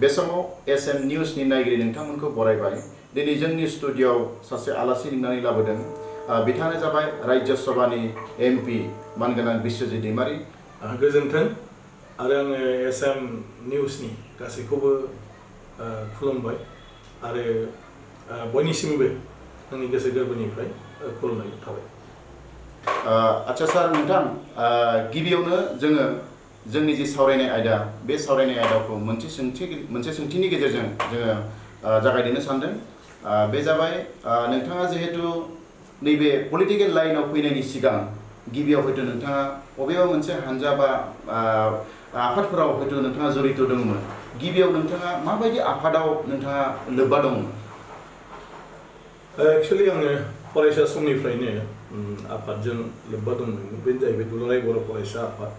बे समाव एसएम निउसनि नायगिरि नोंथांमोनखौ बरायबाय। दिनै जोंनि स्टुडिय'आव सासे आलासि लिंनानै लाबोदों। बिथाङानो जाबाय राज्य सभानि एमपि मानगोनां बिश्वजित दैमारी। गोजोन्थों आरो आङो एसएम निउसनि गासैखौबो खुलुमबाय आरो बयनिसिमबो आंनि गोसो गोरबोनिफ्राय खुलुमनाय थाबाय। आच्चा सार, नोंथां गिबियावनो जोङो जोंनि जि सावरायनाय आयदा, बे सावरायनाय आयदाखौ मोनसे सोंथिनि गेजेरजों जोङो जागायदेरनो सानदों। बे जाबाय नोंथाङा जिहेतु नैबे पलिटिकेल लाइनाव फैनायनि सिगां गिबियाव हयथ' नोंथाङा बबेबा मोनसे हानजा बा आफादफोराव हयथ' नोंथाङा जड़ित दंमोन। गिबियाव नोंथाङा माबायदि आफादाव नोंथाङा लोब्बा दंमोन? एक्चुअली आङो फरायसा समनिफ्रायनो आफादजों लोब्बा दंमोन। बेनो जाहैबाय दुलाराय बर' फरायसा आफाद।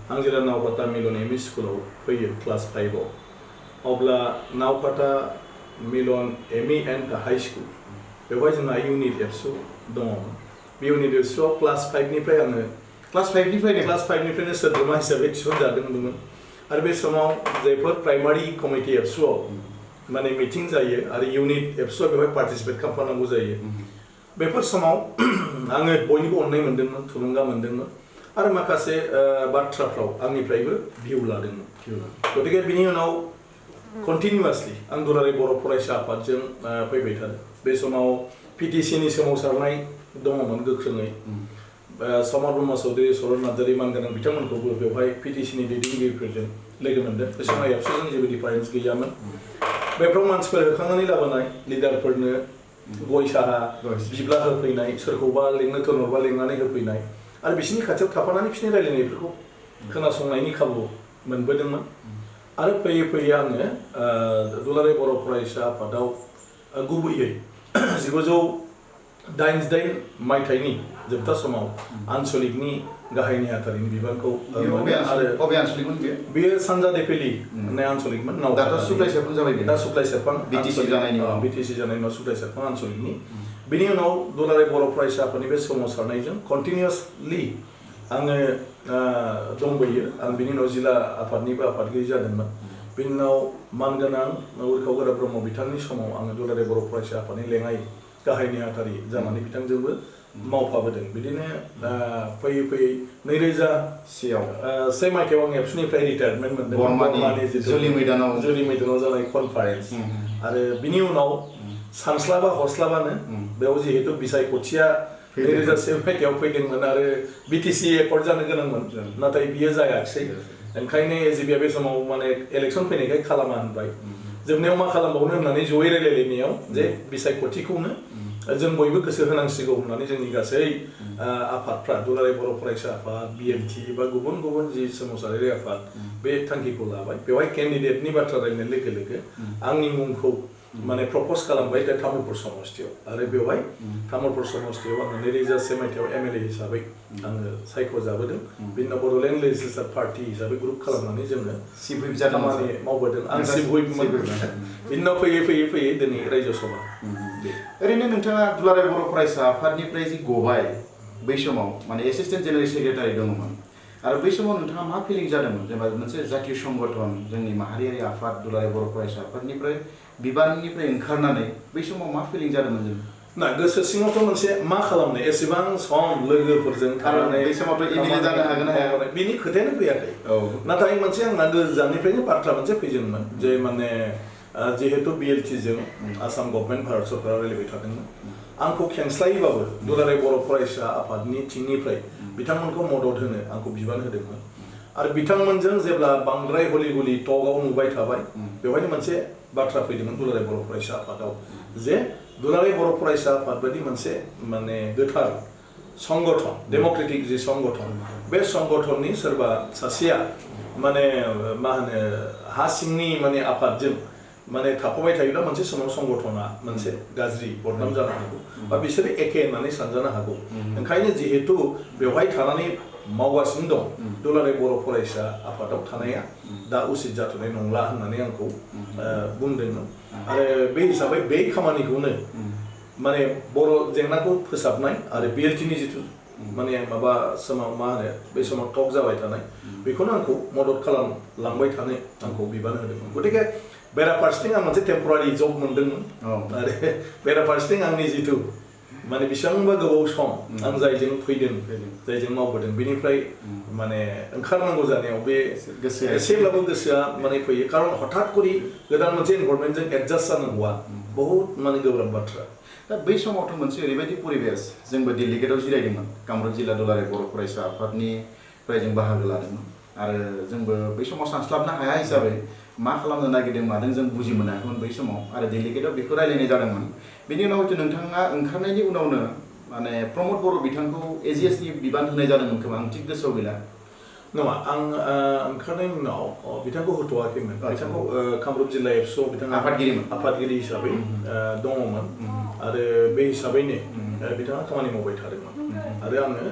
आं जेब्ला नावकाटा मिलन एमइ स्कुलाव फैयो क्लास 5आव, अब्ला नावकाटा मिलन एमइ एन्ड हाई स्कुल बेवहाय जोंहा इउनिट एबसु दङमोन। बे इउनिट एबसुआव क्लास 5निफ्राय आङो क्लास 5निफ्रायनो सोद्रोमा हिसाबै थिसनजादोंमोन। आरो बे समाव जायफोर प्राइमारि कमिटि एबसुआव माने मिटिं जायो आरो इउनिट एबसुआव बेवहाय पार्टिसिपेट खालामफानांगौ जायो, बेफोर समाव आङो बयनिबो अननाय मोन्दोंमोन, थुलुंगा मोन्दोंमोन आरो माखासे बाथ्राफ्राव आंनिफ्रायबो भिउ लादोंमोन। गतिके बिनि उनाव कन्टिनिउवासलि आं दुलाराय बर' फरायसा आफादजों फैबाय थादों। बे समाव पिटिसिनि सोमावसारनाय दङमोन गोख्रोङै। समर ब्रह्म चौधुरी, सरन नार्जारी मानगोनां बिथांमोनखौबो बेवहाय पिटिसिनि दैदेनगिरिफोरजों लोगो मोन्दों। बे समाव एबसुजों जेबो डिफारेन्स गैयामोन। बेफ्राव मानसिफोर होखांनानै लाबोनाय लिडारफोरनो गय साहा बिब्ला होफैनाय, सोरखौबा लिंनो थिनहरबा लिंनानै होफैनाय आरो बिसोरनि खाथियाव थाफानानै बिसोरनि रायलायनायफोरखौ खोनासंनायनि खाबु मोनबोदोंमोन। आरो फैयै फैयै आङो दुलाराय बर' फरायसा आफादाव गुबैयै 1988 मायथाइनि जोबथा समाव आन्सलिकनि गाहाय नेहाथारिनि बिबानखौ बेयो सानजा देफेलि होननाय आन्सलिकमोन। दा सुक्लाय सेरफां जाबाय। दा सुक्लाय सेरफां बिटिसि जानायनि उनाव सुक्लाय सेरफां आन्सलिकनि। बिनि उनाव दुलाराय बर' फरायसा आफादनि बे सोमावसारनायजों कन्टिनिउसलि आङो दंबोयो। आं बिनि उनाव जिल्ला आफादनिबो आफादगिरि जादोंमोन। बिनि उनाव मानगोनां उर्खाव गोरा ब्रह्म बिथांनि समाव आङो दुलाराय बर' फरायसा आफादनि लेङाइ गाहाय नेहाथारि जानानै बिथांजोंबो मावफाबोदों। बिदिनो फैयै फैयै 2001 मायथाइयाव आं एबसुनिफ्राय रिटायारमेन्ट मोनदों। बर्मानि जुलि मैदानाव जानाय कनफारेन्स। आरो बिनि उनाव सानस्लाबा हरस्लाबानो बेयाव जिहेतु बिसायख'थिया 2001 मायथाइयाव फैदोंमोन आरो बिटिसि एकर्ड जानो गोनांमोन, नाथाय बियो जायाखिसै। ओंखायनो एजिबिया बे समाव माने इलेक्सन फैनायखाय खालामा होनबाय। जोबनायाव मा खालामबावनो होननानै जयै रायलायलायनायाव जे बिसायख'थिखौनो जों बयबो गोसो होनांसिगौ होननानै जोंनि गासै आफादफ्रा दुलाराय बर' फरायसा आफाद, बिएमटि बा गुबुन गुबुन जि सोमावसारारि आफाद बे थांखिखौ लाबाय। बेवहाय केन्डिडेटनि बाथ्रा रायलायनाय लोगो लोगो आंनि मुंखौ माने प्रप'ज खालामबाय दा तामुलपुर समस्तियाव। आरो बेवहाय तामुलपुर समस्तियाव आङो 2001 मायथाइयाव एमएलए हिसाबै आङो सायख'जाबोदों। बिनि उनाव बड'लेण्ड लेजिस्लेचार पार्टि हिसाबै ग्रुप खालामनानै जोङो खामानि मावबोदों। आं चिफ हुइपमोन। बिनि उनाव फैयै दिनै रायजो सभा। ओरैनो नोंथाङा दुलाराय बर' फरायसा आफादनिफ्राय जि गबाय, बै समाव माने एसिस्टेन्ट जेनेरेल सेक्रेटारि दङमोन, आरो बै समाव नोंथाङा मा फिलिं जादोंमोन? जेनेबा मोनसे जातीय संगठन जोंनि माहारियारि आफाद दुलाराय बर' फरायसा आफादनिफ्राय बिबाननिफ्राय ओंखारनानै बै समाव मा फिलिं जादोंमोन जों? ना गोसो सिङावथ' मोनसे मा खालामनो, एसेबां सम लोगोफोरजों थानानै बै समावथ' एमएलए जानो हागोन ना हाया बिनि खोथायानो फैयाखै। नाथाय मोनसे आंना गोजाननिफ्रायनो बाथ्रा मोनसे फैजेनोमोन जे माने जिहेतु बिएलटिजों आसाम गभर्नमेन्ट भारत सरकारा रायलायबाय थादोंमोन, आंखौ खेंस्लायैबाबो दुलाराय बर' फरायसा आफादनि थिंनिफ्राय बिथांमोनखौ मदद होनो आंखौ बिबान होदोंमोन। आरो बिथांमोनजों जेब्ला बांद्राय हलि गलि टकआव नुबाय थाबाय, बेवहायनो मोनसे बाथ्रा फैदोंमोन दुलाराय बर' फरायसा आफादाव जे दुलाराय बर' फरायसा आफाद बायदि मोनसे माने गोथार संगठन, डेम'क्रेटिक जि संगठन, बे संगठननि सोरबा सासेया माने मा होनो हा सिंनि माने आफादजों माने थाफाबाय थायोब्ला मोनसे समाव संगठना मोनसे गाज्रि बदनाम जानो हागौ बा बिसोरो एखे होननानै सानजानो हागौ। ओंखायनो जिहेतु बेवहाय थानानै मावगासिनो दं, दुलाराय बर' फरायसा आफादाव थानाया दा उसित जाथ'नाय नंला होननानै आंखौ बुंदोंमोन। आरो बे हिसाबै बे खामानिखौनो माने बर' जेंनाखौ फोसाबनाय आरो बिएलटिनि जिथु माने माबा समाव मा होनो बे समाव टक जाबाय थानाय, बेखौनो आंखौ मदद खालामलांबाय थानो आंखौ बिबान होदोंमोन। गतिके बेराफारसेथिं आं मोनसे टेम्परारि जब मोनदोंमोन आरो बेराफारसेथिं आंनि जिथु माने बेसेबांबा गोबाव सम आं जायजों फैदों जायजों मावबोदों बेनिफ्राय माने ओंखारनांगौ जानायाव बे एसेब्लाबो गोसोआ माने फैयो खारन हठात करि गोदान मोनसे एनभायरनमेन्टजों एडजास्ट जानांगौआ बहुत माने गोब्राब बाथ्रा दा बै समावथ' मोनसे ओरैबायदि परिबेस जोंबो डेलिगेटआव जिरायदोंमोन कामरुप जिल्ला दुलाराय बर' फरायसा आफादनिफ्राय जों बाहागो लादोंमोन आरो जोंबो बै समाव सानस्लाबनो हाया हिसाबै मा खालामनो नागिरदों मादों जों बुजि मोनाखैमोन बै समाव आरो डेलिगेटआव बेखौ रायलायनाय जादोंमोन बेनि उनाव हयथ' नोंथाङा ओंखारनायनि उनावनो माने प्रमद बर' बिथांखौ एजिएसनि बिबान होनाय जादोंमोन खोमा आं थिग गोसोआव गैला नङा आं ओंखारनायनि उनाव बिथांखौ होथ'वाखैमोन बिथांखौ कामरुप जिल्ला एबसुआव बिथाङा आफादगिरि हिसाबै दङमोन आरो बे हिसाबैनो बिथाङा खामानि मावबाय थादोंमोन आरो आङो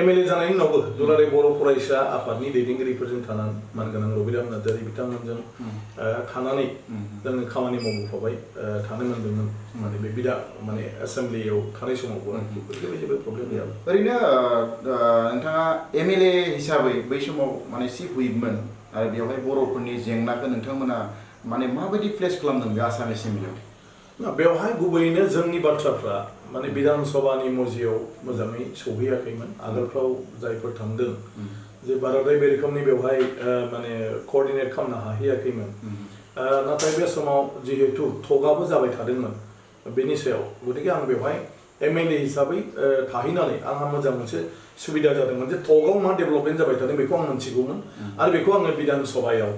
एमएलए जानायनि उनावबो दुलाराय बर' फरायसा आफादनि दैदेनगिरिफोरजों थानानै मानगोनां रबिराम नार्जारि बिथांमोनजों थानानै जोङो खामानि मावबोफाबाय थानो मोनदोंमोन माने बे बिदा माने एसेम्ब्लियाव थानाय समावबो बेफोरबायदि जेबो प्रब्लेम गैयामोन ओरैनो नोंथाङा एमएलए हिसाबै बै समाव माने चिफ हुइपमोन आरो बेवहाय बर'फोरनि जेंनाखौ नोंथांमोना माने माबायदि फेस खालामदों बे आसाम एसेम्ब्लियाव बेवहाय गुबैयैनो जोंनि बाथ्राफ्रा माने बिधान सभानि मजियाव मोजाङै सौहैयाखैमोन आगोलफ्राव जायफोर थांदों जे बाराद्राय बे रोखोमनि बेवहाय माने कअर्डिनेट खालामनो हाहैयाखैमोन नाथाय बे समाव जिहेतु थगाबो जाबाय थादोंमोन बेनि सायाव गतिके आं बेवहाय एमएलए हिसाबै थाहैनानै आंहा मोजां मोनसे सुबिदा जादोंमोन जे थगाव मा डेभेलपमेन्ट जाबाय थादों बेखौ आं मोनथिगौमोन आरो बेखौ आङो बिधान सभायाव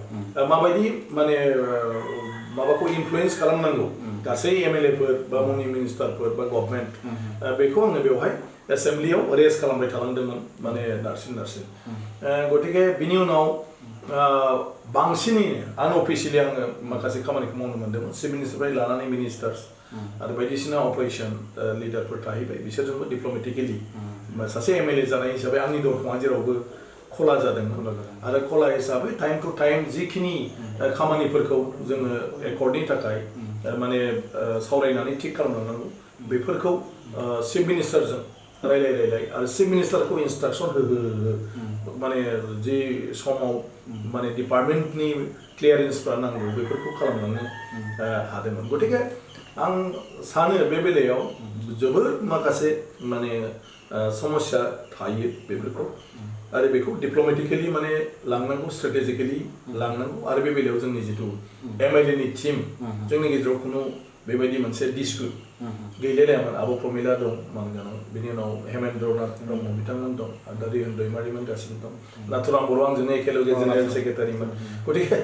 माबायदि माने माबाखौ इनफ्लुयेन्स खालामनांगौ गासै एमएलएफोर बा मनि मिनिस्टारफोर बा गभर्नमेन्ट बेखौ आङो बेवहाय एसेम्ब्लियाव रेज खालामबाय थालांदोंमोन माने नारसिन गतिके बिनि उनाव बांसिनैनो आनअफिसियेलि आङो माखासे खामानिखौ मावनो मोन्दोंमोन चिफ मिनिस्टारनिफ्राय लानानै मिनिस्टार्स आरो बायदिसिना अपारेशन लिडारफोर थाहैबाय बिसोरजोंबो डिप्ल'मेटिकेलि सासे एमएलए जानाय हिसाबै आंनि दरखङा जेरावबो खला जादोंमोन आरो खला हिसाबै टाइम टु टाइम जिखिनि खामानिफोरखौ जोङो एकर्डनि थाखाय माने सावरायनानै थिग खालामलांनांगौ बेफोरखौ चिफ मिनिस्टारजों रायलाय आरो चिफ मिनिस्टारखौ इन्सट्राक्सन हो माने जि समाव माने डिपार्टमेन्टनि क्लियारेन्सफ्रा नांगौ बेफोरखौ खालामलांनो हादोंमोन गतिके आं सानो बे बेलायाव जोबोद माखासे माने समस्या थायो बेफोरखौ आरो बेखौ डिप्ल'मेटिकेलि माने लांनांगौ स्ट्रेटेजिकेलि लांनांगौ आरो बे बेलायाव जोंनि जिथु एमएलएनि टिम जोंनि गेजेराव खुनु बेबायदि मोनसे डिसप्युट गैलायलायामोन आब' प्रमिला दं मानगोनां बिनि उनाव हेमेन्द्रनाथ ब्रह्म बिथांमोन दं आरो दा रिहन दैमारिमोन गासिबो दं नाथुराम बर' आंजोंनो एखेलगे जेनेरेल सेक्रेटारिमोन गतिके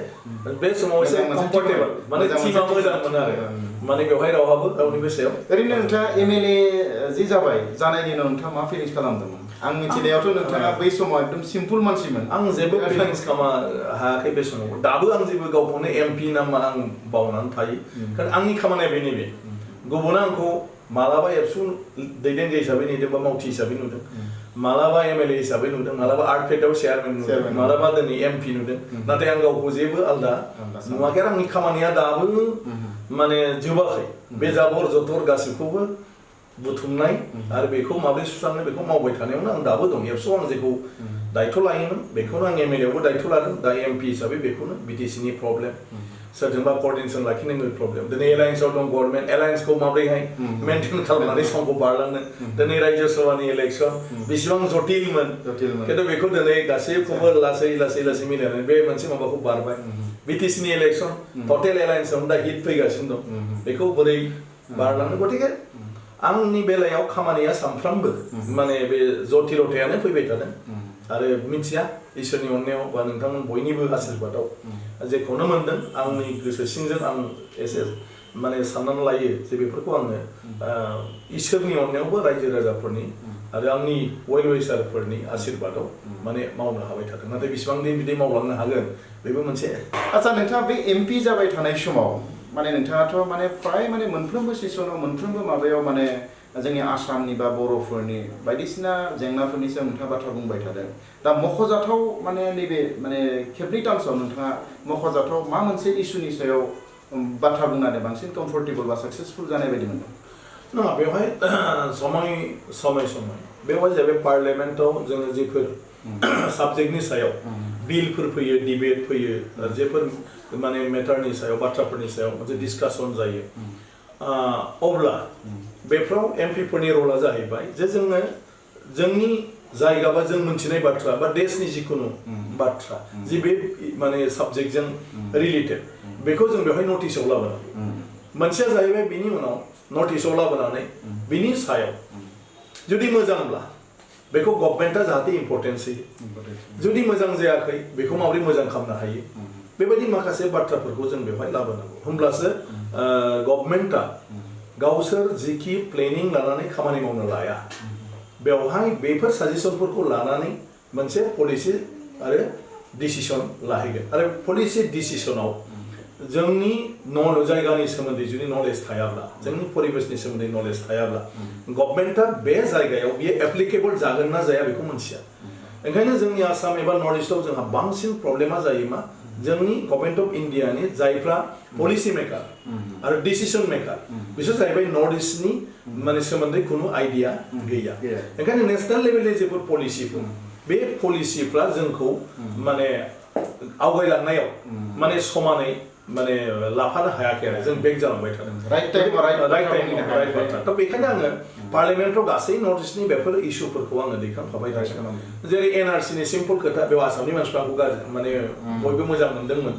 बे समाव एसे कम्फर्टेबल माने टिमा मोजांमोन आरो माने बेवहाय रावहाबो रावनिबो सायाव ओरैनो नोंथाङा एमएलए जि जानायनि उनाव नोंथाङा मा फिलिंस खालामदोंमोन आं मिथिनायावथ' नोंथाङा बै समाव एकदम सिम्पोल मानसिमोन आं जेबो फिलिंस हायाखै बे समाव दाबो आं जेबो गावखौनो एमपि नामा आं बावनानै थायो कारण आंनि खामानिया बेनो गुबुना आंखौ मालाबा एबसु दैदेनगिरि हिसाबै नुदों बा मावथि हिसाबै नुदों मालाबा एमएलए हिसाबै नुदों मालाबा आर्टफेडआव चेयारमेन नुदों मालाबा दिनै एमपि नुदों नाथाय आं गावखौ जेबो आलदा नुवाखै आरो आंनि खामानिया दाबो माने जोबाखै बे जाबर जथर गासैखौबो बुथुमनाय आरो बेखौ माबोरै सुस्रांनो बेखौ मावबाय थानायावनो आं दाबो दं एबसुआव आं जेखौ दायथ' लायोमोन बेखौनो आं एमएलएआवबो दायथ' लादों दा एमपि हिसाबै बेखौनो बिटिसिनि प्रब्लेम सोरजोंबा कर्डिनेसन लाखिनांगौ प्रब्लेम दिनै एलायन्सआव दं गभर्नमेन्ट एलायन्सखौ माबोरैहाय मेनटेन खालामनानै समखौ बारलांनो दिनै रायजो सभानि इलेक्सन बेसेबां जटिलमोन खिन्थु बेखौ दिनै गासैखौबो लासै मिलायनानै बे मोनसे माबाखौ बारबाय बिटिसिनि इलेक्सन टटेल एलायन्सआवनो दा हिट फैगासिनो दं बेखौ बोरै बारलांनो गतिके आंनि बेलायाव खामानिया सानफ्रामबो माने बे जटिलतायानो फैबाय थादों आरो मिथिया इसोरनि अननायाव बा नोंथांमोन बयनिबो आशीर्बादाव जेखौनो मोनदों आंनि गोसो सिंजों आं एसे माने साननानै लायो जे बेफोरखौ आङो इसोरनि अननायावबो रायजो राजाफोरनि आरो आंनि वेल विशारफोरनि आशीर्बादाव माने मावनो हाबाय थादों नाथाय बेसेबां दिन बिदि मावलांनो हागोन बेबो मोनसे आচ্ছা नोंथाङा बे एमपि जाबाय थानाय समाव माने नोंथाङाथ' माने फ्राय माने मोनफ्रोमबो सेसनाव मोनफ्रोमबो माबायाव माने जोंनि आसामनि बा बर'फोरनि बायदिसिना जेंनाफोरनि सायाव नोंथाङा बाथ्रा बुंबाय थादों दा मख'जाथाव माने नैबे माने खेबनै टार्मसआव नोंथाङा मख'जाथाव मा मोनसे इस्युनि सायाव बाथ्रा बुंनानै बांसिन कमफर्टेबल बा साक्सेसफुल जानाय बायदि मोनदों नङा बेवहाय समय बेवहाय जाबाय पार्लियामेन्टआव जोङो जिफोर साबजेक्टनि सायाव बिलफोर फैयो डिबेट फैयो जेफोर माने मेटारनि सायाव बाथ्राफोरनि सायाव मोनसे डिसकासन जायो अब्ला बेफ्राव एमपिफोरनि रला जाहैबाय जे जोङो जोंनि जायगा बा जों मोनथिनाय बाथ्रा बा देशनि जिखुनु बाथ्रा जि बे माने साबजेक्टजों रिलेटेड बेखौ जों बेवहाय नटिसआव लाबोनांगौ मोनसेया जाहैबाय बिनि उनाव नटिसआव लाबोनानै बिनि सायाव जुदि मोजांब्ला बेखौ गभर्नमेन्टआ जाहाथे इम्पर्टेन्स होयो जुदि मोजां जायाखै बेखौ माबोरै मोजां खालामनो हायो बेबायदि माखासे बाथ्राफोरखौ जों बेवहाय लाबोनांगौ होमब्लासो गभर्नमेन्टआ गावसोर जिखि प्लेनिं लानानै खामानि मावनो लाया बेवहाय बेफोर साजेसनफोरखौ लानानै मोनसे पलिसि आरो डिसिसन लाहैगोन आरो पलिसि डिसिसनाव जोंनि जायगानि सोमोन्दै जुदि नलेज थायाब्ला जोंनि परिबेसनि सोमोन्दै नलेज थायाब्ला गभर्नमेन्टआ बे जायगायाव बियो एप्लिकेबल जागोन ना जाया बेखौ मोनथिया ओंखायनो जोंनि आसाम एबा नर्थ इस्टआव जोंहा बांसिन प्रब्लेमा जायो मा जोंनि गभर्नमेन्ट अफ इन्डियानि जायफ्रा पलिसि मेकार आरो डिसिसन मेकार बिसोर जाहैबाय नर्थ इस्टनि माने सोमोन्दै खुनु आइडिया गैया ओंखायनो नेशनेल लेभेलनि जेफोर पलिसिफोर बे पलिसिफ्रा जोंखौ माने आवगायलांनायाव माने समानै माने लाफानो हायाखै आरो जों बेक जालांबाय थादों राइट टाइम दा बेखायनो आङो पार्लियामेन्टआव गासै नर्थ इस्टनि बेफोर इस्युफोरखौ आङो दैखांखाबाय थादों जेरै एनआरसिनि सिम्पल खोथा बेयाव आसामनि मानसिफ्रा आंखौ माने बयबो मोजां मोनदोंमोन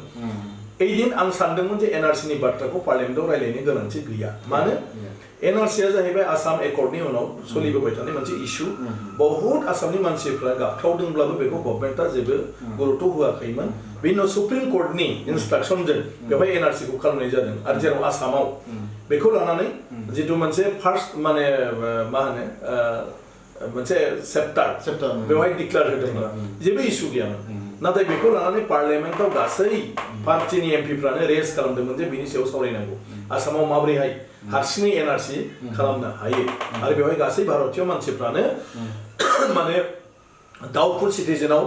एदिन आं सानदोंमोन जे एनआरसिनि बाथ्राखौ पार्लियामेन्टआव रायलायनो गोनांथि गैया मानो एनआरसिया जाहैबाय आसाम एकर्डनि उनाव सोलिबोबाय थानाय मोनसे इस्यु बहुत आसामनि मानसिफ्रा गाबख्रावदोंब्लाबो बेखौ गभर्नमेन्टआ जेबो गुरुत्व होआखैमोन बेनि उनाव सुप्रिम कर्टनि इन्सट्राक्सनजों बेवहाय एनआरसिखौ खालामनाय जादों आरो जेराव आसामाव बेखौ लानानै जितु मोनसे फार्स्ट माने मा होनो मोनसे चेप्टार बेवहाय डिक्लेयार होदोंमोन जेबो इस्यु गैयामोन नाथाय बेखौ लानानै पार्लियामेन्टआव गासै पार्टिनि एमपिफ्रानो रेज खालामदोंमोन जे बिनि सायाव सावरायनांगौ आसामाव माबोरैहाय हारसिङै एनआरसि खालामनो हायो आरो बेवहाय गासै भारतीय मानसिफ्रानो माने डाउटफुल सिटिजेनाव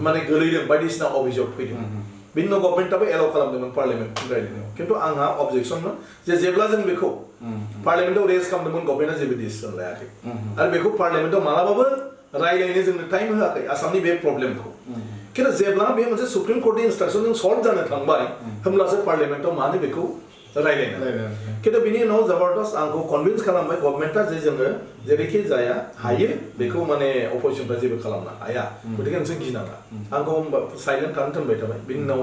माने गोलैदों बायदिसिना अभियोग फैदों बिनि उनाव गभर्नमेन्टआबो एलाउ खालामदोंमोन पार्लियामेन्ट रायलायनायाव खिन्थु आंहा अबजेक्सनमोन जे जेब्ला जों बेखौ पार्लियामेन्टआव रेज खालामदोंमोन गभर्नमेन्टआ जेबो डिसिसन लायाखै आरो बेखौ पार्लियामेन्टआव मालाबाबो रायलायनो जोंनो टाइम होआखै आसामनि बे प्रब्लेमखौ खिन्थु जेब्ला बे मोनसे सुप्रिम कर्टनि इन्सट्राक्सनजों सल्भ जानो थांबाय होमब्लासो पार्लियामेन्टआव मानो बेखौ रायलायनो खिन्थु बिनि उनाव जबरदस्त आंखौ कनभिन्स खालामबाय गभर्नमेन्टआ जे जोङो जेरैखि जाया हायो बेखौ माने अपोजिसनफ्रा जेबो खालामनो हाया गतिके नोंसोर गिनाङा आंखौ साइलेन्ट थानो थिनबाय थाबाय बिनि उनाव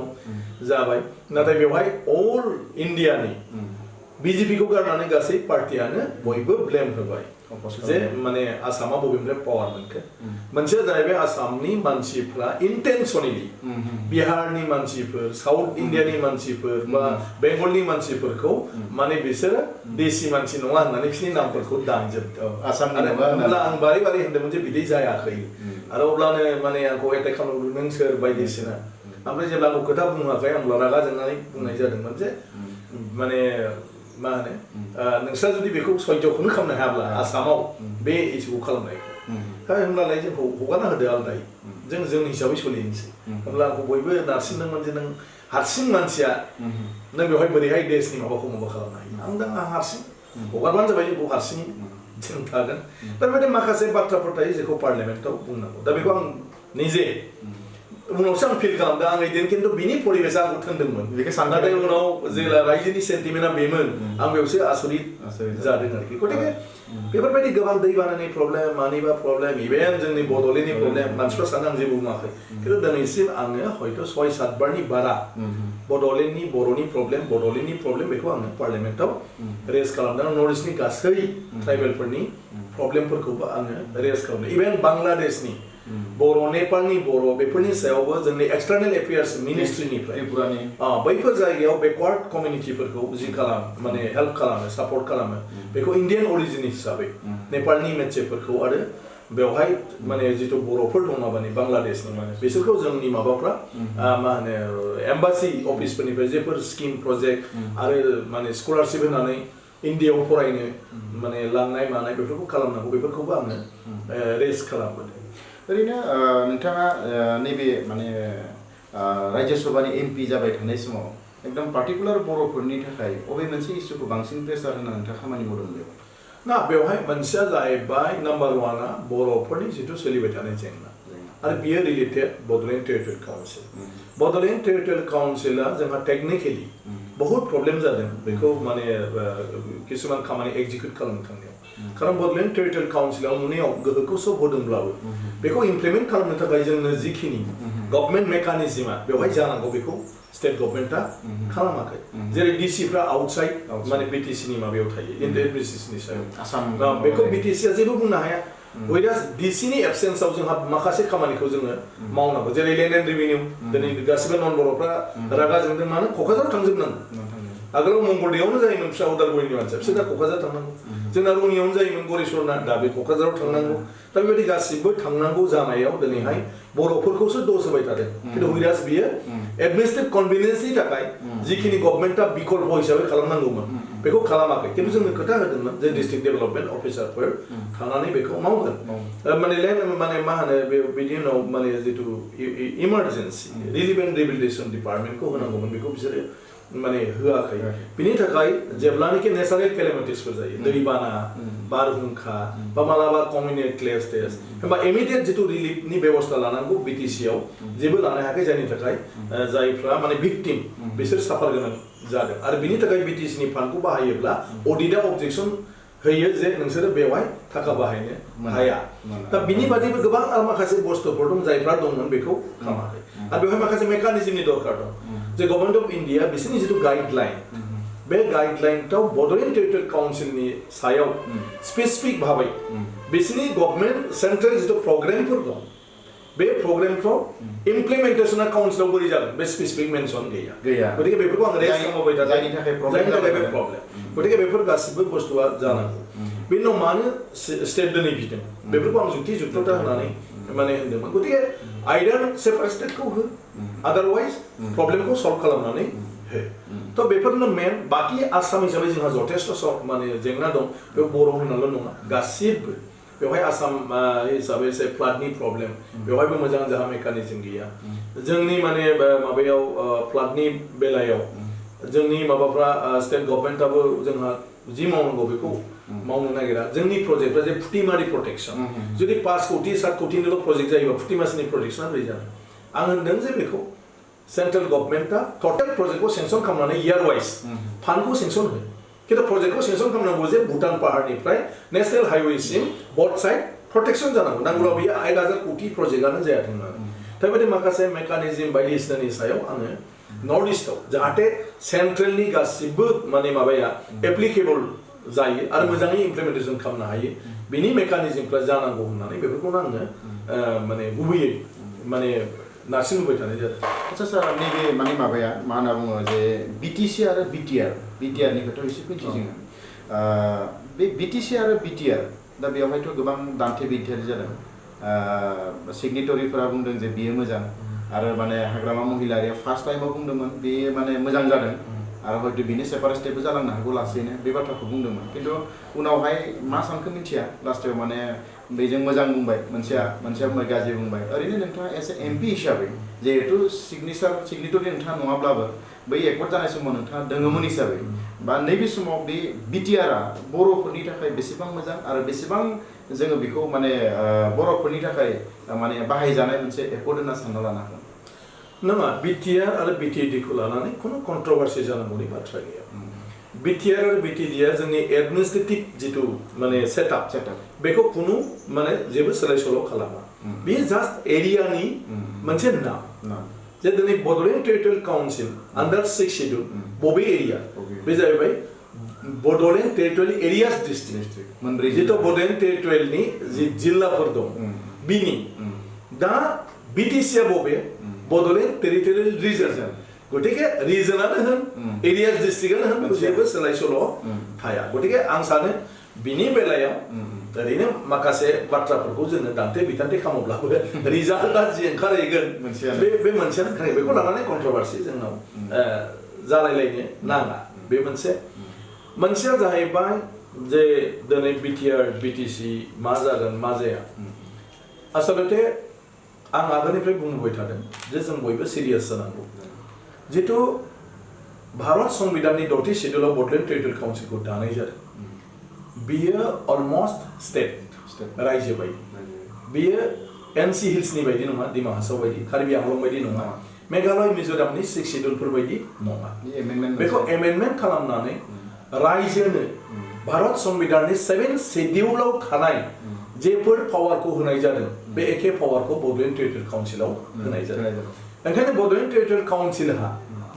जाबाय नाथाय बेवहाय अल इन्डियानि बिजेपिखौ गारनानै गासै पार्टियानो बयबो ब्लेम होबाय जे माने आसामा बबेनिफ्राय पावार मोनखो मोनसेया जाहैबाय आसामनि मानसिफ्रा इन्टेनसनलि बिहारनि मानसिफोर साउथ इन्डियानि मानसिफोर बा बेंगलनि मानसिफोरखौ माने बिसोरो देसि मानसि नङा होननानै बिसोरनि नामफोरखौ दानजोबदों अब्ला आं बारै बारै होनदोंमोन जे बिदि जायाखै आरो अब्लानो माने आंखौ एटेक खालामदों नों सोर बायदिसिना ओमफ्राय जेब्ला आंखौ खोथा बुङाखै आं रागा जोंनानै बुंनाय जादोंमोन जे माने मा होनो नोंस्रा जुदि बेखौ सयजखौनो खालामनो हायाब्ला आसामाव बे इस्युखौ खालामनायखौ होमब्लालाय जोंखौ हगारना होदो आलदायै जों जोंनि हिसाबै सोलिनोसै होमब्ला आंखौ बयबो नारसिनदोंमोन जे नों हारसिं मानसिया नों बेवहाय बोरैहाय देशनि माबाखौ माबा खालामनो हायो आं हारसिं हगारबानो जाबाय जोंखौ हारसिङै जों थागोन दा बेबायदि माखासे बाथ्राफोर थायो जेखौ पार्लियामेन्टआव बुंनांगौ दा बेखौ आं निजे उनावसो आं फिल खालामदों आं एदिन खिन्थु बिनि परिबेसा आंखौ थोनदोंमोन नाथाय उनाव जेब्ला रायजोनि सेन्टिमेन्टआ बेमोन आं बेयावसो आसरित जादों आरोखि गतिके बेफोरबायदि गोबां दैबानानि प्रब्लेम मानिबा प्रब्लेम इभेन जोंनि बड'लेण्डनि प्रब्लेम मानसिफ्रा सानो आं जेबो बुङाखै खिन्थु दिनैसिम आङो हयथ' 6-7 बारनि बारा बड'लेण्डनि बर'नि प्रब्लेम बेखौ आङो पार्लियामेन्टआव रेज खालामदों नर्थ इस्टनि गासै ट्राइबेलफोरनि प्रब्लेमफोरखौबो आङो रेज खालामदों इभेन बांलादेशनि बर' नेपालनि बर' बेफोरनि सायावबो जोंनि एक्सटार्नेल एफेयार्स मिनिस्ट्रिनिफ्राय बैफोर जायगायाव बेकवार्ड कमिउनिटिफोरखौ जि माने हेल्प खालामो सापर्ट खालामो बेखौ इन्डियान अरिजिन हिसाबै नेपालनि मानसिफोरखौ आरो बेवहाय माने जिथु बर'फोर दं माबानि बांलादेशनि बिसोरखौ जोंनि माबाफ्रा मा होनो एम्बासि अफिसफोरनिफ्राय जेफोर स्किम प्रजेक्ट आरो माने स्कलारशिप होनानै इन्डियायाव फरायनो माने लांनाय मानाय बेफोरखौ खालामनांगौ बेफोरखौबो आङो रेज खालामबोदों ओरैनो नोंथाङा नैबे माने राज्य सभानि एमपि जाबाय थानाय समाव एकदम पार्टिकुलार बर'फोरनि थाखाय अबे मोनसे इस्युखौ बांसिन प्रेसार होना नोंथाङा खामानि मावदों बेयाव ना बेवहाय मोनसेया जाहैबाय नाम्बार 1 बर'फोरनि जिथु सोलिबाय थानाय जेंना आरो बियो related Bodoland territorial council Bodoland territorial काउन्सिला जोंहा टेक्निकेलि बहुत प्रब्लेम जादों बेखौ माने किसुमान खामानि एग्जिक्यूट खालामनो थांनायाव कारण बड'लेण्ड टेरिटरियेल काउन्सिलाव नुनायाव गोहोखौ सब होदोंब्लाबो बेखौ इमप्लिमेन्ट खालामनो थाखाय जोंनो जिखिनि गभर्नमेन्ट मेकानिजमा बेवहाय जानांगौ बेखौ स्टेट गभर्नमेन्टआ खालामाखै जेरै डिसिफ्रा आउटसाइड माने बिटिसिनि माबायाव थायो इन एडमिनिस्ट्रेशननि सायाव बेखौ बिटिसिआ जेबो बुंनो हाया वेदास डिसिनि एबसेन्सआव जोंहा माखासे खामानिखौ जोङो मावनांगौ जेरै लेन्ड एन्ड रेभिनिउ दिनै गासिबो नन बर'फ्रा रागा जोंदों मानो क'क्राझाराव थांजोबनांगौ आगोलाव मंगलदैयावनो जायोमोन बिस्रा उदालगुरिनि मानसिया बिसोर दा क'क्राझार थांनांगौ जोंना रङियावनो जायोमोन गरेस्वरना दा बे क'क्राझाराव थांनांगौ दा बेबायदि गासिबो थांनांगौ जानायाव दिनैहाय बर'फोरखौसो दस होबाय थादों खिन्थु वेदास बियो एडमिनिस्ट्रेटिभ कनभिनियन्सनि थाखाय जिखिनि गभर्नमेन्टआ बिकल्प हिसाबै खालामनांगौमोन बेखौ खालामाखै खिन्थु जोंनो खोथा होदोंमोन जे डिस्ट्रिक्ट डेभेलपमेन्ट अफिसारफोर थांनानै बेखौ मावगोन माने मा होनो बिनि उनाव माने जिथु इमारजेन्सि रिलिफ एन्ड रिहेबिलिटेसन डिपार्टमेन्टखौ होनांगौमोन बेखौ बिसोरो माने होआखै बिनि थाखाय जेब्लानाखि नेचारेल केलेमिटिसफोर जायो दैबाना बारहुंखा बा मालाबा कमिउनिटी क्लेश होमबा इमिडिएट जिथु रिलिफनि बेबस्था लानांगौ बिटिसिआव जेबो लानो हायाखै जायनि थाखाय जायफ्रा माने भिक्टिम बिसोर साफार गोनां जादों आरो बिनि थाखाय बिटिसिनि फान्डखौ बाहायोब्ला अडिटआ अबजेक्सन होयो जे नोंसोरो बेवहाय थाखा बाहायनो हाया दा बिनि बादैबो गोबां माखासे बुस्थुफोर दं जायफ्रा दंमोन बेखौ खालामाखै आरो बेवहाय माखासे मेकानिजमनि दरकार दं जे गभर्नमेन्ट अफ इन्डिया बिसोरनि जिथु गाइडलाइन बे गाइडलाइनआव बड'लेण्ड टेरिटरियेल काउन्सिलनि सायाव स्पेसिफिक भाबै बिसोरनि गभर्नमेन्ट सेन्ट्रेल जिथु प्रग्रामफोर दं बे प्रग्रामफ्राव इमप्लिमेन्टेसना काउन्सिलाव बोरै जागोन बे स्पेसिफिक मेनसन गैया गतिके बेफोरखौ आं रेस्ट खालामबाय थादों जायनि थाखाय प्रब्लेम गतिके बेफोर गासिबो बुस्थुआ जानांगौ बेनि उनाव मानो स्टेट दोनहैफिनदों बेफोरखौ आं जुक्तता होनानै माने होनदोंमोन गतिके आइदार सेपारेट स्टेटखौ हो आदारवाइज प्रब्लेमखौ सल्भ खालामनानै हो थ' बेफोरनो मेन बाखि आसाम हिसाबै जोंहा जथेस्थ' माने जेंना दं बेयाव बर' होननाल' नङा गासिबो बेवहाय आसाम हिसाबै एसे फ्लाडनि प्रब्लेम बेवहायबो मोजां जाहा मेकानिजम गैया जोंनि माने माबायाव फ्लाडनि बेलायाव जोंनि माबाफ्रा स्टेट गभर्नमेन्टआबो जोंहा जि मावनांगौ बेखौ मावनो नागिरा जोंनि प्रजेक्टआ जे फुटिमारि प्रटेक्शन जुदि 5 कोटि 7 कोटिनिल' प्रजेक्ट जायोबा फुटिमासिनि प्रटेक्शना बोरै जागोन आं होनदों जे बेखौ सेन्ट्रेल गभर्नमेन्टआ टटेल प्रजेक्टखौ सेंसन खालामनानै इयार वाइज फान्डखौ सेंसन हो खिन्थु प्रजेक्टखौ सेंसन खालामनांगौ जे भुटान पाहाड़निफ्राय नेशनेल हाइवेसिम बथ साइड प्रटेक्शन जानांगौ नांगौब्ला बियो 1000 कोटि प्रजेक्टआनो जायाथों मानो दा बेबायदि माखासे मेकानिजम बायदिसिनानि सायाव आङो नर्थ इस्टआव जाहाथे सेन्ट्रेलनि गासिबो माने माबाया एप्लिकेबल जायो आरो मोजाङै इमप्लिमेन्टेसन खालामनो हायो बिनि मेकानिजमफ्रा जानांगौ होननानै बेफोरखौनो आङो माने गुबैयै माने नारसिनबोबाय थानाय जादों आच्छा सार नैबे माने माबाया मा होनना बुङो जे बिटिसि आरो बिटिआरनि खोथायाव एसे फैनोसै जोङो बे बिटिसि आरो बिटिआर दा बेवहायथ' गोबां दान्थे बिथारि जादों सिगनेटरिफोरा बुंदों जे बियो मोजां आरो माने हाग्रामा महिलारिया फार्स्ट टाइमाव बुंदोंमोन बे माने मोजां जादों आरो हयथ' बिनि सेपारेट स्टेपबो जालांनो हागौ लासैनो बे बाथ्राखौ बुंदोंमोन खिन्थु उनावहाय मा सानखो मिथिया लास्टाव माने बेजों मोजां बुंबाय मोनसेया बुंबाय गाज्रि बुंबाय ओरैनो नोंथाङा एसे एमपि हिसाबै जिहेतु सिगनेटरि नोंथाङा नङाब्लाबो बै एकर्ड जानाय समाव नोंथाङा दोङोमोन हिसाबै बा नैबे समाव बे बिटिआरआ बर'फोरनि थाखाय बेसेबां मोजां आरो बेसेबां जोङो बेखौ माने बर'फोरनि थाखाय माने बाहायजानाय मोनसे एकर्ड होनना सानना लानो हागोन नङा बिटिआर आरो बिटिएडिखौ लानानै खुनु कन्ट्रोभार्सि जानांगौनि बाथ्रा गैया बिटिआर आरो बिटिएडिआ जोंनि एडमिनिस्ट्रेटिभ जिथु माने सेटआप बेखौ खुनु माने जेबो सोलाय सोल' खालामा बेयो जास्ट एरियानि मोनसे नाम जे दिनै बड'लेण्ड टेरिटरियेल काउन्सिल आन्डार 6 शेड्युल बबे एरिया बे जाहैबाय बड'लेण्ड टेरिटरियेल एरियास डिस्ट्रिक्ट मोनब्रै जिथु बड'लेण्ड टेरिटरियेलनि जि जिल्लाफोर दं बिनि दा बिटिसिआ बबे बड'लेण्ड टेरिटरियेल रिजन गतिके रिजनानो होन एरियास डिस्ट्रिक्टआनो होन जेबो सोलाय सोल' थाया गतिके आं सानो बिनि बेलायाव ओरैनो माखासे बाथ्राफोरखौ जोङो दान्थे बिथान्थे खालामोब्लाबो रिजाल्टआ जि ओंखारहैगोन बे मोनसेयानो ओंखारहैगोन बेखौ लानानै कन्ट्रोभार्सि जोंनाव जालायलायनो नाङा बे मोनसेया जाहैबाय जे दिनै बिटिआर बिटिसि मा जागोन मा जाया आसलते आं आगोलनिफ्राय बुंबोबाय थादों जे जों बयबो सिरियास जानांगौ जितु भारत संविधाननि 10थि शेड्युलाव बड'लेण्ड टेरिटरियेल काउन्सिलखौ दानाय जादों बियो अलमस्ट स्टेट रायजो बायदि बियो एनसी हिल्सनि बायदि नङा डिमा हासाव बायदि कार्बि आंलं बायदि नङा मेघालय मिजोरामनि 6 शेड्युलफोर बायदि नङा बेखौ एमेन्डमेन्ट खालामनानै रायजोनो भारत संबिधाननि 7 शेड्युलाव थानाय जेफोर पावारखौ होनाय जादों बे एखे पावारखौ बड'लेण्ड टेरिटरियेल काउन्सिलाव होनाय जादों ओंखायनो बड'लेण्ड टेरिटरियेल काउन्सिलहा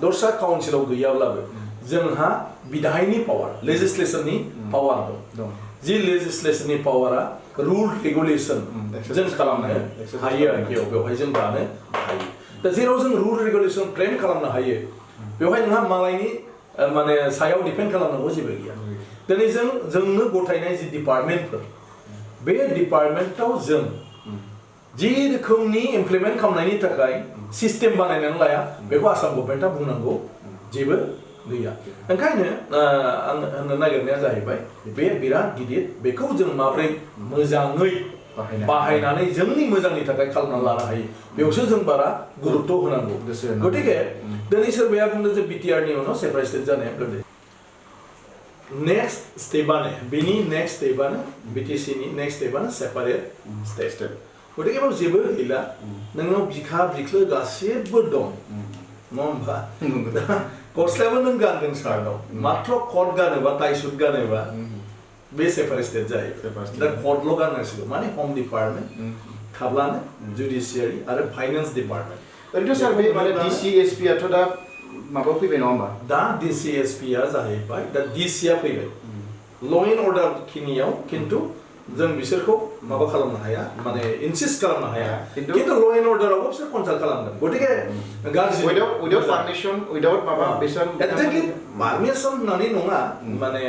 दस्रा काउन्सिलाव गैयाब्लाबो जोंहा बिधायनि पावार लेजिस्लेशननि पावार दं जि लेजिस्लेशननि पावारा रुल रेगुलेशन जों खालामनो हायो आरोखि बेवहाय जों दानो हायो दा जेराव जों रुल रेगुलेशन फ्रेम खालामनो हायो बेवहाय नोंहा मालायनि माने सायाव डिपेन्ड खालामनांगौ जेबो गैया दिनै जोंनो गथायनाय जि डिपार्टमेन्टफोर बे डिपार्टमेन्टआव जों जि रोखोमनि इमप्लिमेन्ट खालामनायनि थाखाय सिस्टेम बानायनानै लाया बेखौ आसाम गभर्नमेन्टआ बुंनांगौ जेबो गैया ओंखायनो आं होननो नागिरनाया जाहैबाय बे बिराद गिदिर बेखौ जों माब्रै मोजाङै बाहायनानै जोंनि मोजांनि थाखाय खालामना लानो हायो बेयावसो जों बारा गुरुत्व होनांगौ गतिके दिनै सोरबाया बुंदों जे बिटिआरनि उनाव सेपारेट स्टेट जानाया गोरलै नेक्स्ट स्टेपानो बेनि नेक्स्ट स्टेपानो बिटिसिनि नेक्स्ट स्टेपानो सेपारेट स्टेट गतिके बेयाव जेबो गैला नोंनाव बिखा बिख्लो गासिबो दं नङा होमबा गस्लायाबो नों गानदों सार्टआव मात्र कट गानोबा टाइ सुट गानोबा बे सेपारेट स्टेट जायो दा कटल' गाननांसिगौ माने हम डिपार्टमेन्ट थाब्लानो जुडिसियारि आरो फाइनान्स डिपार्टमेन्ट ओरैनोथ' सार बे माने DCSP आथ' दा माबा फैबाय नङा होमबा दा DCSP आ जाहैबाय दा DC आ फैबाय ल एन्ड अर्डार खिनियाव खिन्थु जों बिसोरखौ माबा खालामनो हाया माने इनसिस्ट खालामनो हाया खिन्थु ल एन्ड अर्डारावबो बिसोर कनसाल्ट खालामगोन गतिके गाज्रि उइदाउट पारमिशन उइदाउट माबा बेसन एक्जेक्टलि पारमिशन होननानै नङा माने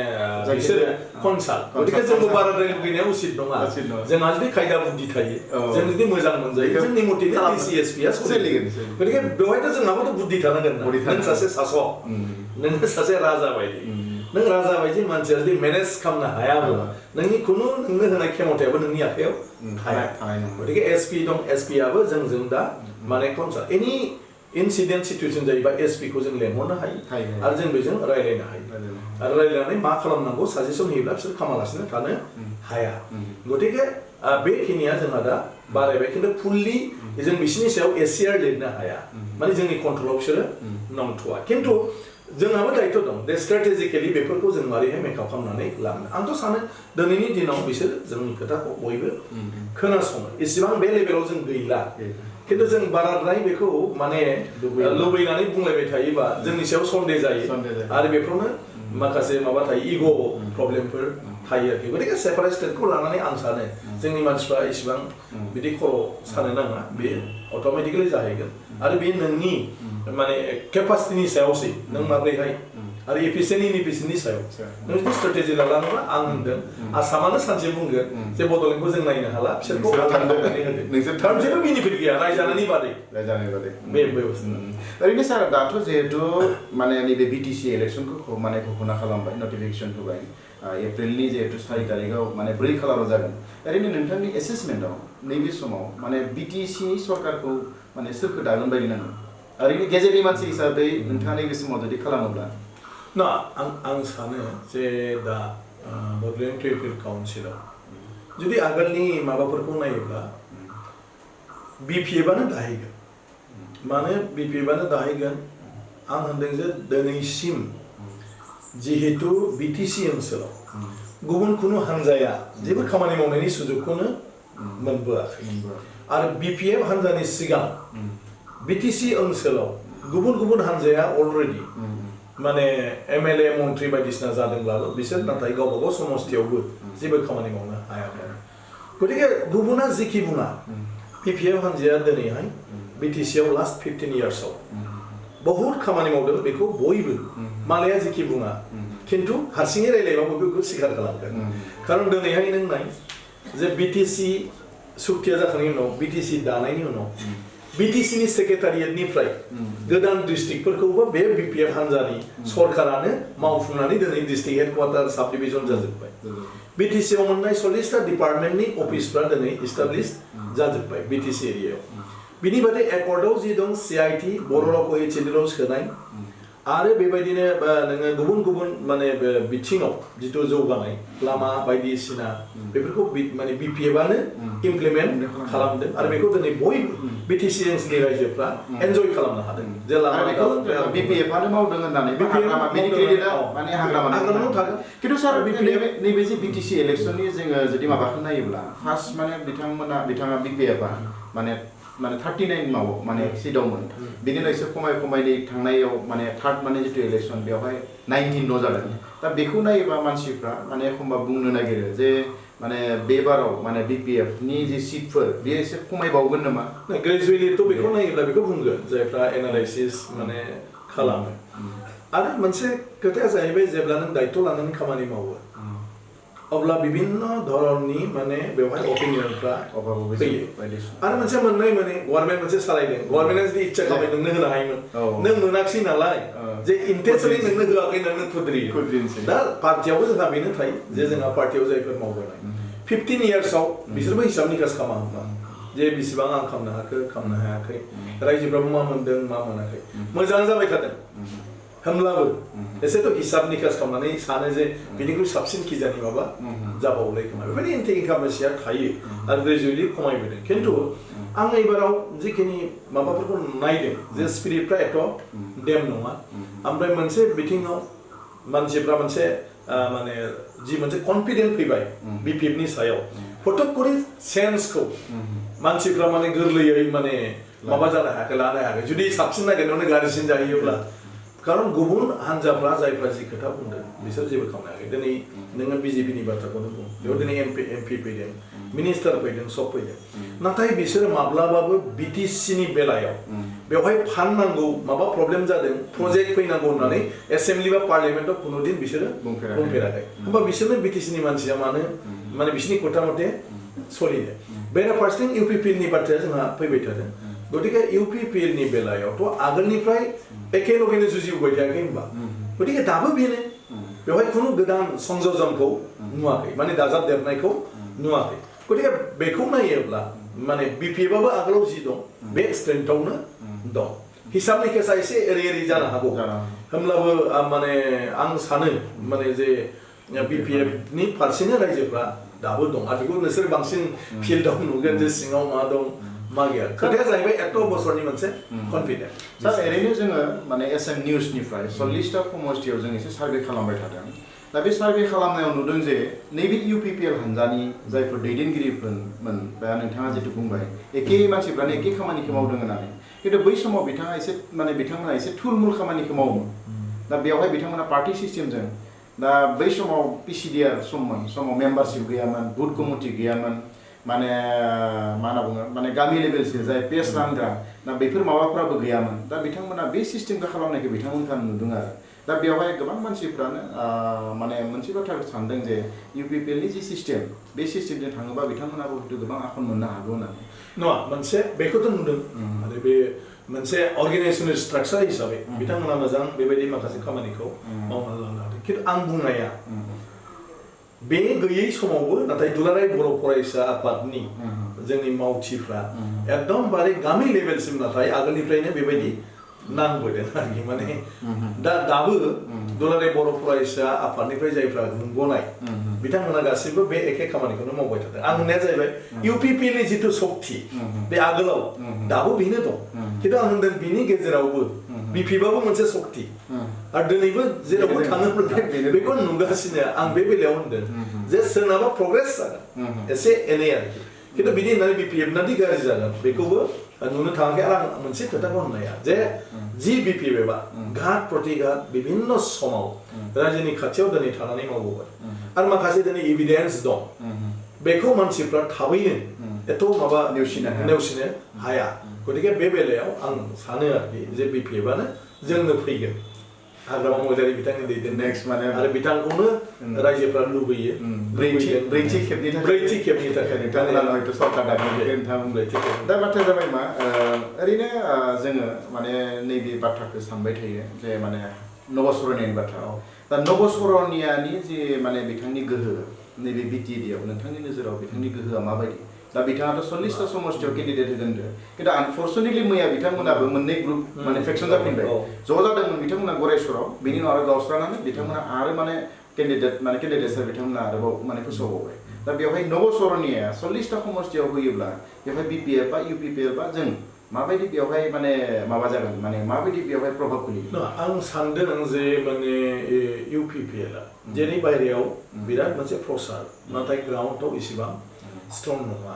बिसोर कनसाल्ट गतिके जोंबो बाराद्राय लुगैनाया उचित नङा जोंहा जुदि खायदा बुद्धि थायो जों जुदि मोजां मोनजायो जोंनि मथेनो DCSP आ सोलिगोन गतिके बेवहायथ' जोंहाबोथ' बुद्धि थानांगोन नों सासे शासक नों सासे राजा बायदि नों राजा बायदि मानसिया जुदि मेनेज खालामनो हायाब्ला नोंनि खुनु नोंनो होनाय खेमथायाबो नोंनि आखायाव थाया गतिके SP दं SP आबो जों दा माने कनसाल्ट एनि इनसिडेन्ट सिचुएसन जायोबा SP खौ जों लेंहरनो हायो आरो जों बेजों रायलायनो हायो आरो रायलायनानै मा खालामनांगौ साजेसन होयोब्ला बिसोर खामालासिनो थानो हाया गतिके बेखिनिया जोंहा दा बारायबाय खिन्थु फुल्लि जों बिसिनि सायाव एसिआर लिरनो हाया माने जोंनि कन्ट्रलाव बिसोरो नंथ'आ खिन्थु जोंहाबो दायित्व दं दे स्ट्रेटेजिकेलि बेफोरखौ जों मारैहाय मेकआप खालामनानै लानो आंथ' सानो दिनैनि दिनाव बिसोर जोंनि खोथाखौ बयबो खोनासङो इसिबां बे लेभेलाव जों गैला खिन्थु जों बाराद्राय बेखौ माने लुबैनानै बुंलायबाय थायोबा जोंनि सायाव सन्देह जायो आरो बेफोरावनो माखासे माबा थायो इग' प्रब्लेमफोर थायो आरोखि गतिके सेपारेट स्टेटखौ लानानै आं सानो जोंनि मानसिफ्रा इसिबां बिदि खर' सानो नाङा बे अट'मेटिकेलि जाहैगोन आरो बे नोंनि माने केपासिटिनि सायावसै नों माब्रैहाय आरो इफिसियेन्टनि सायाव नों जुदि स्ट्रेटेजि लालाङोबा आं होनदों आसामानो सानसे बुंगोन जे बड'लेण्डखौ जों नायनो हाला बिसोरखौ थांनानै होदों जेबो बेनिफिट गैया रायजानायनि बादै बे ओरैनो सार दाथ' जिहेतु माने नैबे BTC इलेक्सनखौ माने घोषणा खालामबाय नटिफिकेसन होबाय एप्रिलनि जिहेतु 4 तारिखआव माने 4 खालाराव जागोन ओरैनो नोंथांनि एसेसमेन्टआव नैबे समाव माने BTC सरकारखौ माने सोरखौ दागोन बायदि नाङो ओरैनो गेजेरनि मानसि हिसाबै नोंथाङा नैबे समाव जुदि खालामोब्ला ना आं सानो जे दा बड'लेण्ड टेरिटरियेल काउन्सिलाव जुदि आगोलनि माबाफोरखौ नायोब्ला BPF आनो दाहैगोन मानो BPF आनो दाहैगोन आं होनदों जे दिनैसिम जिहेतु BTC ओनसोलाव गुबुन खुनु हान्जाया जेबो खामानि मावनायनि सुजुगखौनो मोनबोआखै आरो BPF हान्जानि सिगां BTC ओनसोलाव गुबुन हान्जाया अलरेडि माने MLA मन्त्रि बायदिसिना जादोंब्लाबो बिसोर नाथाय गावबा गाव समस्थियावबो जेबो खामानि मावनो हायाखै गतिके गुबुना जेखि बुङा BPF हान्जाया दिनैहाय BTC आव लास्ट 15 इयार्सआव बहुत खामानि मावदों बेखौ बयबो मालाया जेखि बुङा खिन्थु हारसिङै रायलायबाबो बेखौ स्वीकार खालामगोन खारन दिनैहाय नों नाय जे BTC सुक्तिया जाखांनायनि उनाव BTC दानायनि उनाव BTC नि सेक्रेटारियेटनिफ्राय गोदान डिस्ट्रिक्टफोरखौबो बे BPF हान्जानि सरकारानो मावफुंनानै दिनै डिस्ट्रिक्ट हेडक्वार्टार साब डिभिजन जाजोब्बाय BTC आव मोननाय 40टा डिपार्टमेन्टनि अफिसफ्रा दिनै इस्टाब्लिश जाजोब्बाय BTC एरियायाव बिनि बादै एकर्डआव जि दं CIT बर' रावखौ HND राव सोनाय आरो बेबायदिनो नोङो गुबुन गुबुन माने बिथिङाव जिथु जौगानाय लामा बायदिसिना बेफोरखौ माने BPF-आनो इमप्लिमेन्ट खालामदों आरो बेखौ दिनै बयबो BTC ओनसोलनि रायजोफ्रा एन्जय खालामनो हादों जे लामा BPF-आनो मावदों होननानै बेनि क्रेडिटआ माने हाग्रामायाव थागोन खिन्थु सार नैबे जे BTC इलेक्सननि जोङो जुदि माबाखौ नायोब्ला फार्स्ट माने बिथाङा BPF-आ माने 39 माव माने सिटआवमोन बिनि उनाव एसे खमायनै थांनायाव माने थार्ड माने जितु इलेक्सन बेवहाय 19 जादों दा बेखौ नायोबा मानसिफ्रा माने एखमबा बुंनो नागिरो जे माने बेबाराव माने BPF-नि जे सिटफोर बे एसे खमायबावगोन नामा ग्रेजुवेलिथ' बेखौ नायोब्ला बेखौ बुंगोन जायफ्रा एनालाइसिस माने खालामो आरो मोनसे खोथाया जाहैबाय जेब्ला नों दायित्व लानानै खामानि मावो अब्ला विभिन्न धरननि माने बेवहाय अपिनियनफ्रा फैयो आरो मोनसे मोननाय माने गभर्नमेन्ट मोनसे सालायदों गभर्नमेन्टआ जुदि इच्छा खालामबाय नोंनो होनो हायोमोन नों मोनाखिसै नालाय जे इन्टेन्सलि नोंनो होआखै नोंनो खुद्रियो दा पार्टियावबो जोंहा बेनो थायो जे जोंहा पार्टियाव जायफोर मावबोनाय 15 इयार्सआव बिसोरबो हिसाब निकास खालामा जे बेसेबां आं खालामनो हायाखै रायजोफ्राबो मा मोनदों मा मोनाखै मोजां जाबाय थादों होमब्लाबो एसेथ' हिसाब निकास खालामनानै सानो जे बिनिख्रुइ साबसिन खिजानि माबा जाबावलाय खोमा बेफोरनि इन्टेलिजेन्सिया थायो आरो ग्रेजुवेलि खमायबोदों खिन्थु आं एबाराव जिखिनि माबाफोरखौ नायदों जे स्पिरिटफ्रा एथ' डेम नङा ओमफ्राय मोनसे बिथिङाव मानसिफ्रा मोनसे माने जि मोनसे कनफिडेन्ट फैबाय BPF-नि सायाव फटक करि सेन्सखौ मानसिफ्रा माने गोरलैयै माने माबा जानो हायाखै लानो हायाखै जुदि साबसिन नागिरनायावनो गाज्रिसिन जाहैयोब्ला खारन गुबुन हान्जाफ्रा जायफ्रा जि खोथा बुंदों बिसोर जेबो खालामनो हायाखै दिनै नोङो BJP-नि बाथ्राखौनो बुं बेयाव दिनै MP फैदों मिनिस्टार फैदों सब फैदों नाथाय बिसोरो माब्लाबाबो BTC-नि बेलायाव बेवहाय फान्ड नांगौ माबा प्रब्लेम जादों प्रजेक्ट फैनांगौ होननानै एसेम्बलि बा पार्लियामेन्टआव खुनुदिन बिसोरो बुंफेराखै होमबा बिसोरनो BTC-नि मानसिया मानो माने बिसोरनि खोथा मथे सलिनो बेराफारसेथिं UPPL-नि बाथ्राया जोंहा फैबाय थादों गतिके UPPL-नि बेलायावथ' आगोलनिफ्राय एखेलगेनो जुजिबोबाय थायाखै होनबा गतिके दाबो बेनो बेवहाय खुनु गोदान संयोजनखौ नुवाखै माने दाजाबदेरनायखौ नुवाखै गतिके बेखौ नायोब्ला माने BPF-आबो आगोलाव जि दं बे स्ट्रेंथआवनो दं हिसाब निकासा एसे एरै जानो हागौ होमब्लाबो माने आं सानो माने जे BPF-नि फारसेनो रायजोफ्रा दाबो दं आरो बेखौ नोंसोर बांसिन फिल्डआव नुगोन जे सिङाव मा दं मा गैया खोथाया जाहैबाय एथ' बोसोरनि मोनसे कनफिडेन्स सार ओरैनो जोङो माने SM निउसनिफ्राय 40टा समष्टियाव जों एसे सार्भे खालामबाय थादों दा बे सार्भे खालामनायाव नुदों जे नैबे UPPL हान्जानि जायफोर दैदेनगिरिफोरमोन बा नोंथाङा जितु बुंबाय एखे मानसिफ्रानो एखे खामानिखौ मावदों होननानै खिन्थु बै समाव बिथांमोना एसे थुलमुल खामानिखौ मावोमोन दा बेवहाय बिथांमोना पार्टी सिस्टेमजों दा बै समाव PCDR समाव मेम्बारशिप गैयामोन बुथ कमिटि गैयामोन माने मा होनना बुङो माने गामि लेभेलसो जाय पेज रानग्रा दा बेफोर माबाफ्राबो गैयामोन दा बिथांमोना बे सिस्टेमखौ खालामनायखौ बिथांमोनखौ नुदों आरो दा बेवहाय गोबां मानसिफ्रानो माने मोनसे बाथ्राखौ सानदों जे UPPL-नि जि सिस्टेम बे सिस्टेमजों थाङोबा बिथांमोनाबो हयथ' गोबां आखन मोननो हागौ होननानै नङा मोनसे बेखौथ' नुदों आरो बे मोनसे अर्गेनाइजेसनेल स्ट्राक्चार हिसाबै बिथांमोना मोजां बेबायदि माखासे खामानिखौ मावना लानो हादों खिन्थु आं बुंनाया बे गैयै समावबो नाथाय दुलाराय बर' फरायसा आफादनि जोंनि मावथिफ्रा एकदमबारे गामि लेभेलसिम नाथाय आगोलनिफ्रायनो बेबायदि नांबोदों आरोखि माने दाबो दुलाराय बर' फरायसा आफादनिफ्राय जायफ्रा गनाय बिथांमोना गासिबो बे एखे खामानिखौनो मावबाय थादों आं होननाया जाहैबाय UPPL-नि जिथु सक्ति बे आगोलाव दाबो बेनो दं खिन्थु आं होनदों बिनि गेजेरावबो BPF-आबो मोनसे सक्ति आरो दिनैबो जेरावबो थाङोब्ला बेखौ नुगासिनो आं बे बेलायाव होनदों जे सोरनाबा प्रग्रेस जागोन एसे एनै आरोखि खिन्थु बिदि होननानै BPF-नादि गाज्रि जागोन बेखौबो नुनो थाङाखै आरो आं मोनसे खोथाखौ होननाया जे जि BPF-आ घात प्रतिघात बिभिन्न समाव रायजोनि खाथियाव दिनै थानानै मावबोबाय आरो माखासे दिनै एभिडेन्स दं बेखौ मानसिफ्रा थाबैनो एथ' माबा नेवसिनो हाया गतिके बे बेलायाव आं सानो आरोखि जे BPF-आनो जोंनो फैगोन हाग्रामा महिलारि बिथांनि दैदेननाय नेक्स्ट माने आरो बिथांखौनो रायजोफ्रा लुबैयो ब्रैथि खेबनि थाखाय नोंथांमोना हयथ' सरकार दागोन दा बाथ्राया जाबाय मा ओरैनो जोङो माने नैबे बाथ्राखौ सानबाय थायो जे माने नब सर'नियानि बाथ्रा दा नब सर'नियानि जे माने बिथांनि गोहो नैबे BTD-आव नोंथांनि नोजोराव बिथांनि गोहोआ माबायदि दा बिथाङाथ' 40टा समस्थियाव केन्डिडेट होदों किन्तु आनफर्चुनेटलि मैया बिथांमोनाबो मोननै ग्रुप माने फेक्सन जाफिनबाय ज' जादोंमोन बिथांमोना गरायसराव बिनि उनाव आरो गावस्रानानै बिथांमोना आरो माने केन्डिडेटसा बिथांमोना आरोबाव माने फोसावबावबाय दा बेवहाय नबसरनिया 40टा समस्थियाव होयोब्ला बेवहाय बिपिएफ बा इउपिपिएल बा जों माबायदि बेवहाय माने माबा जागोन माने माबायदि बेवहाय प्रभाब गोलैगोन आं सानदों जे माने इउपिपिएलआ जेरै बायरायाव बिराद मोनसे प्रसार नाथाय ग्राउन्डआव इसेबां स्ट्रं नङा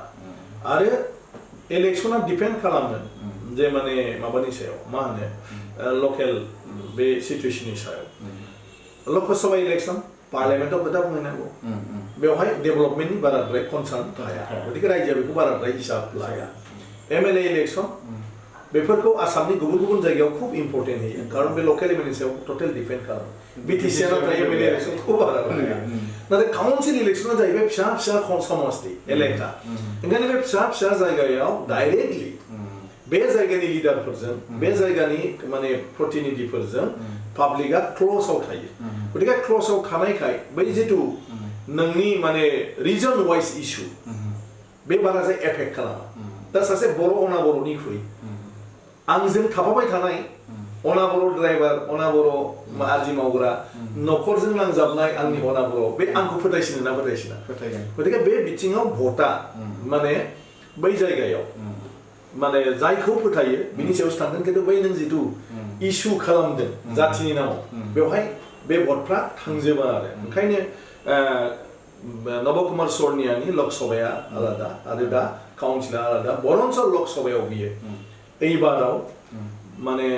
आरो इलेक्शना डिपेन्ड खालामो जे माने माबानि सायाव मा होनो लकेल बे सिचुएसननि सायाव लकसभा इलेक्शन पार्लियामेन्टआव खोथा बुंहैनांगौ बेवहाय डेभेलपमेन्टनि बाराद्राय कनसार्न थाया गतिके रायजोआ बेखौ बाराद्राय हिसाब लाया एमएलए इलेक्शन बेफोरखौ आसामनि गुबुन गुबुन जायगायाव खूब इम्पर्टेन्ट होयो कारण बे लकेल एमएलए सायाव टटेल डिपेन्ड खालामो बिटिसिआ नाथाय एमएलए इलेक्शनखौ बारा लाया नाथाय काउन्सिल इलेक्शना जाहैबाय फिसा फिसा समस्ति एलेका ओंखायनो बे फिसा फिसा जायगायाव डाइरेक्टलि बे जायगानि लिडारफोरजों बे जायगानि माने प्रतिनिधिफोरजों पाब्लिकआ क्ल'सआव थायो गतिके क्ल'सआव थानायखाय बै जितु नोंनि माने रिजन वाइज इस्यु बे बारा जाय एफेक्ट खालामा दा सासे बर' अनाबर'निख्रुइ आंजों थाफाबाय थानाय अनाबर' ड्राइभार अनाबर' आरजि मावग्रा न'खरजों नांजाबनाय आंनि अनाबर' बे आंखौ फोथायसिनो ना फोथायसिना गतिके बे बिथिङाव भटआ माने बै जायगायाव माने जायखौ फोथायो बिनि सायावसो थांगोन खिन्थु बै नों जितु इस्यु खालामदों जाथिनि नामाव बेवहाय बे भटफ्रा थांजोबा आरो ओंखायनो नबकुमार सर्नियानि लकसभाया आलादा आरो दा काउन्सिला आलादा बरन्स लकसभायाव बियो এইবাराव माने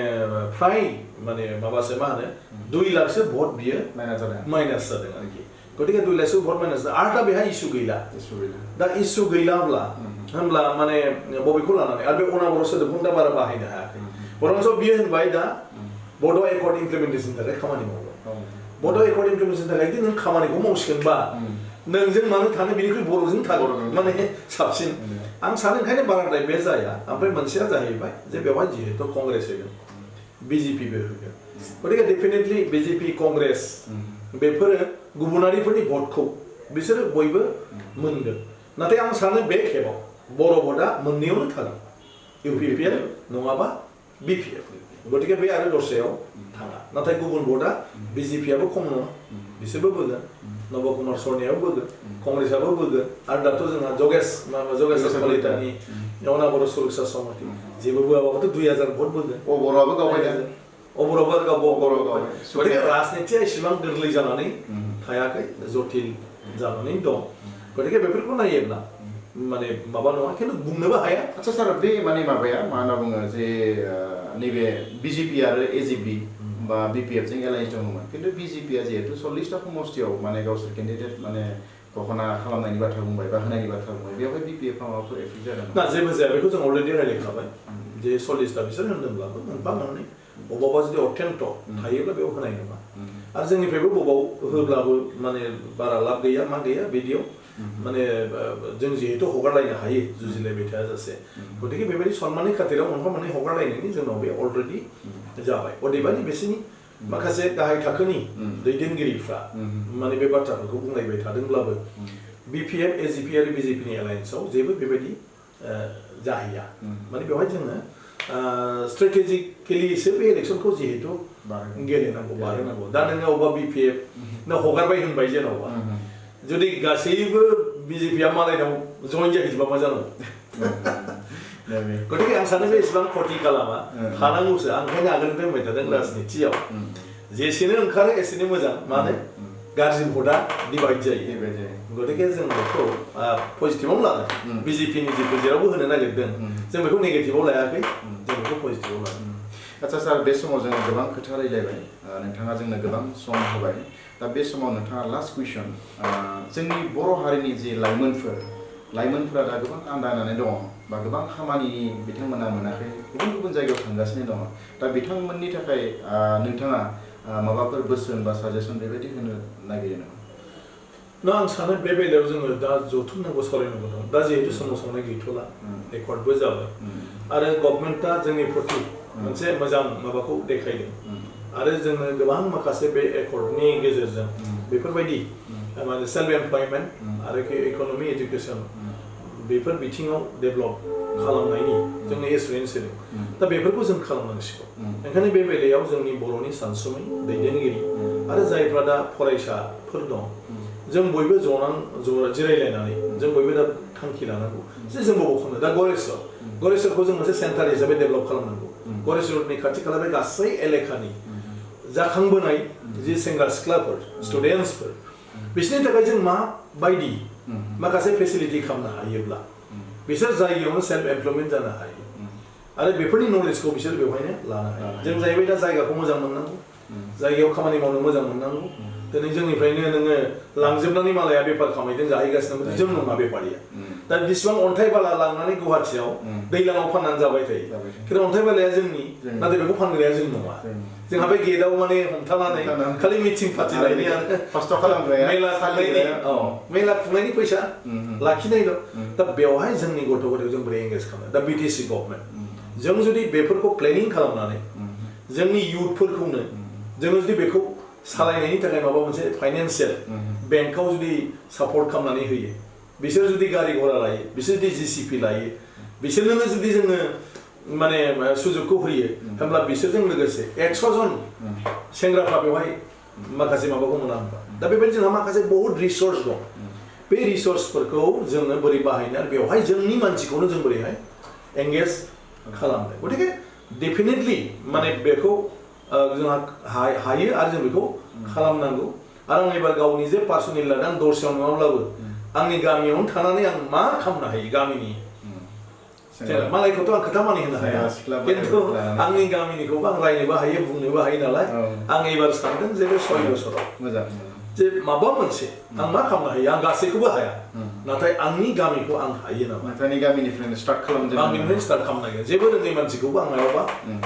फ्राय माने माबासो मा होनो 2 लाखसो भट बियो माइनास जादों आरोखि गतिके 2 लाखसो भट माइनास आरो दा बेहा इस्यु गैला दा इस्यु गैलाब्ला होनब्ला माने बबेखौ लानानै आरो बे अनाबर' सोदोबखौ दा बारा बाहायनो हायाखै बरन्स बियो होनबाय दा बड' एकर्ड इमप्लिमेन्टेसननि थाखाय खामानि मावगोन बड' एकर्ड इमप्लिमेन्टेसननि थाखाय नों खामानिखौ मावसिगोनबा नोंजों मानो थानो बिनिख्रुइ बर'जों थागोन माने साबसिन आं सानो ओंखायनो बाराद्राय बे जाया ओमफ्राय मोनसेया जाहैबाय जे बेवहाय जिहेतु कंग्रेस होगोन बिजेपिबो होगोन गतिके डेफिनेटलि बिजेपि कंग्रेस बेफोरो गुबुनारिफोरनि भटखौ बिसोरो बयबो मोनगोन नाथाय आं सानो बे खेबाव बर' भटआ मोननैयावनो थागोन इउपिपिएल नङाबा बिपिएफ गतिके बे आरो दस्रायाव थाङा नाथाय गुबुन भटआ बिजेपिआबो खम नङा बिसोरबो बोगोन नबकुमार सर्नियाबो बोगोन कंग्रेसआबो बोगोन आरो दाथ' जोंहा जगेश कलितानि अनाबर' सुरक्षा समिति जेबो बोआबाबोथ' 2000 भट बोगोन अबराबो गावबाय अबराबो गावबाय गतिके राजनितिया एसेबां गोरलै जानानै थायाखै जटिल जानानै दं गतिके बेफोरखौ नायोब्ला माने माबा नङा खिन्थु बुंनोबो हाया आच्छा सार बे माने माबाया मा होनना बुङो जे नैबे बिजेपि आरो एजिपि बा बिपिएफ जों एलायन्स दङमोन खिन्थु बिजेपिआ जिहेतु 40टा समस्थियाव माने गावसोर केन्डिडेट माने घोषणा खालामनायनि बाथ्रा बुंबाय बा होनायनि बाथ्रा बुंबाय बेवहाय बिपिएफ माबाफोर एफेक्ट जादों ना जेबो जाया बेखौ जों अलरेडि रायलायखाबाय जे 40टा बिसोर होनदोंब्लाबो मोनफा मोननै बबावबा जुदि अत्यन्त थायोब्ला बेयाव होनाय नङा आरो जोंनिफ्रायबो बबाव होब्लाबो माने बारा लाब गैया मा गैया बिदियाव माने जों जिहेतु हगारलायनो हायो जुजिलायबाय थायाजासे गतिके बेबायदि सन्माननि खाथिराव मोनफा मोननै हगारलायनायनि जोंनाव बे अलरेडि जाबाय अदेबानि बिसोरनि माखासे गाहाय थाखोनि दैदेनगिरिफ्रा माने बे बाथ्राफोरखौ बुंलायबाय थादोंब्लाबो बिपिएफ एजिपि आरो बिजेपिनि एलायन्सआव जेबो बेबायदि जाहैया माने बेवहाय जोङो स्ट्रेटेजिकेलिसो बे इलेक्शनखौ जिहेतु गेलेनांगौ बारहोनांगौ दा नोङो अबेबा बिपिएफ नों हगारबाय होनबाय जेन'बा जुदि गासैबो बिजेपिआ मालायनाव जइन जाहैजोबा मा जानांगौ गतिके आं सानो बे एसेबां खति खालामा थानांगौसो आं ओंखायनो आगोलनिफ्राय बुंबाय थादों राजनितियाव जेसेनो ओंखारो एसेनो मोजां मानो गाज्रि भटआ डिभाइड जायो गतिके जों बेखौ पजिटिभआव लादों बिजेपिनि जिखौ जेरावबो होनो नागिरदों जों बेखौ नेगेटिभआव लायाखै जों बेखौ पजिटिभआव लादों आच्छा सार बे समाव जोङो गोबां खोथा रायलायबाय नोंथाङा जोंनो गोबां सम होबाय दा बे समाव नोंथाङा लास्ट कुइसन जोंनि बर' हारिनि जे लाइमोनफोरा दा गोबां आन्दायनानै दङ बा गोबां खामानि बिथांमोना मोनाखै गुबुन गुबुन जायगायाव थांगासिनो दङ दा बिथांमोननि थाखाय नोंथाङा माबाफोर बोसोन बा साजेसन बेबायदि होनो नागिरो नामा ना आं सानो बे बेलायाव जोङो दा जथुमनांगौ सावरायनांगौ दं दा जिहेतु सोमावसारनाय गैथ'ला रेकर्डबो जाबाय आरो गभर्नमेन्टआ जोंनि प्रति मोनसे मोजां माबाखौ देखायदों आरो जोङो गोबां माखासे बे एकर्डनि गेजेरजों बेफोरबायदि माने सेल्फ एमप्लयमेन्ट आरो इक'नमि एजुकेसन बेफोर बिथिङाव डेभेलप खालामनायनि जोंनि एसुरेन्स होदों दा बेफोरखौ जों खालामनांसिगौ ओंखायनो बे बेलायाव जोंनि बर'नि सानसुमै दैदेनगिरि आरो जायफ्रा दा फरायसाफोर दं जों बयबो जिरायलायनानै जों बयबो दा थांखि लानांगौ जे जोंबो बख'नो दा गरेस्वरखौ जों मोनसे सेन्टार हिसाबै डेभेलप खालामनांगौ गरेस्वरनि खाथि खाला बे गासै एलेकानि जाखांबोनाय जि सेंग्रा सिख्लाफोर स्टुडेन्टसफोर बिसोरनि थाखाय जों माबायदि माखासे फेसिलिटि खालामनो हायोब्ला बिसोर जायगायावनो सेल्फ एमप्लयमेन्ट जानो हायो आरो बेफोरनि नलेजखौ बिसोर बेवहायनो लानो हायो जों जाहैबाय दा जायगाखौ मोजां मोननांगौ जायगायाव खामानि मावनो मोजां मोननांगौ दिनै जोंनिफ्रायनो नोङो लांजोबनानै मालाया बेफार खामायदों जाहैगासिनो जों नङा बेफारिया दा बेसेबां अन्थाइ बाला लांनानै गुवाहाटियाव दैलाङाव फाननानै जाबाय थायो खिन्थु अन्थाइ बालाया जोंनि नाथाय बेखौ फानग्राया जों नङा जोंहा बे गेटआव माने हमथानानै खालि मिटिं फाथिनायनि आरो खस्थ' खालामग्राया मेला खुंनायनि फैसा लाखिनायल' दा बेवहाय जोंनि गथ' गथायखौ जों बोरै एंगेज खालामो दा बिटिसि गभर्नमेन्ट जों जुदि बेफोरखौ प्लेनिं खालामनानै जोंनि इयुथफोरखौनो जोङो जुदि बेखौ सालायनायनि थाखाय माबा मोनसे फाइनान्सियेल बेंकआव जुदि सापर्ट खालामनानै होयो बिसोर जुदि गारि घोड़ा लायो बिसोर जुदि जिसिपि लायो बिसोरनो जुदि जोङो माने सुजुगखौ होयो होमब्ला बिसोरजों लोगोसे 100 जन सेंग्राफ्रा बेवहाय माखासे माबाखौ मोना होनबा दा बेबायदि जोंहा माखासे बहुत रिसोर्स दं बे रिसोर्सफोरखौ जोङो बोरै बाहायनो आरो बेवहाय जोंनि मानसिखौनो जों बोरैहाय एंगेज खालामनो गतिके डेफिनेटलि माने बेखौ जोंहा हायो आरो जों बेखौ खालामनांगौ आरो आं एबार गावनि जे पार्सनेल लादों आं दरसेयाव नङाब्लाबो आंनि गामियावनो थानानै आं मा खालामनो हायो गामिनि मालायखौथ' आं खोथा मानिहोनो हाया खिन्थु आंनि गामिनिखौबो आं रायनोबो हायो बुंनोबो हायो नालाय आं एबार सानदों जे बे 6 बोसोराव जे माबा मोनसे आं मा खालामनो हायो आं गासैखौबो हाया नाथाय आंनि गामिखौ आं हायो नामा नोंथांनि गामिनिफ्रायनो स्टार्ट खालामदों गामिनिफ्रायनो स्टार्ट खालामनो हायो जेबो रोङै मानसिखौबो आं मायावबा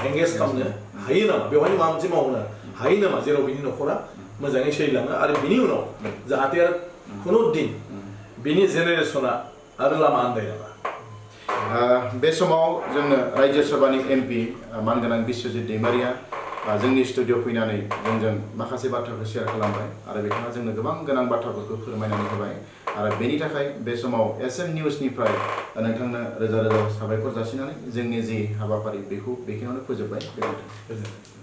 एंगेज खालामनो हायो नामा बेवहायनो माबा मोनसे मावनो हायो नामा जेराव बिनि न'खरा मोजाङै सोलिलाङो आरो बिनि उनाव जाहाथे आरो खुनु दिन बिनि जेनेरेसना आरो लामा आन्दायनाङा बे समाव जोंनो रायजो सभानि एमपि मानगोनां बिश्वजित दैमारिया जोंनि स्टुडिअ फैनानै जोंजों माखासे बाथ्राखौ शेयार खालामबाय आरो बिथाङा जोंनो गोबां गोनां बाथ्राफोरखौ फोरमायनानै होबाय आरो बेनि थाखाय बे समाव SM निउसनिफ्राय नोंथांनो रोजा रोजा साबायखर जासिनानै जोंनि जि हाबाफारि बेखौ बेखिनियावनो फोजोबबाय। गोजोन्थों।